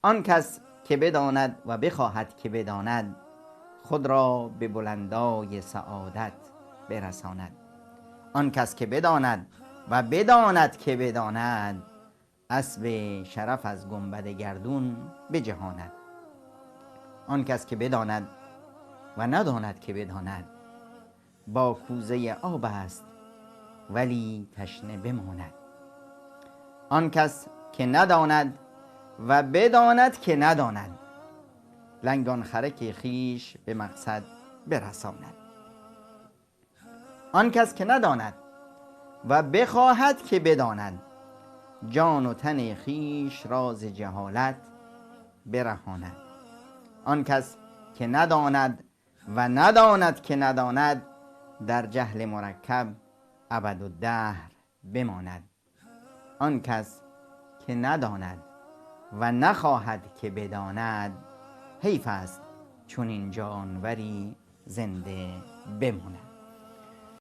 آن کس که بداند و بخواهد که بداند، خود را به بلندای سعادت برساند. آن کس که بداند و بداند که بداند، اسب شرف از گنبد گردون بجهاند. آن کس که بداند و نداند که بداند، با کوزه آب است ولی تشنه بماند. آن کس که نداند و بداند که نداند، لنگان خرک خویش به مقصد برساند. آن کس که نداند و بخواهد که بداند، جان و تن خویش را ز جهالت برهاند. آن کس که نداند و نداند که نداند، در جهل مرکب ابدالدهر بماند. آن کس که نداند و نخواهد که بداند، حیف است چنین جانوری زنده بماند.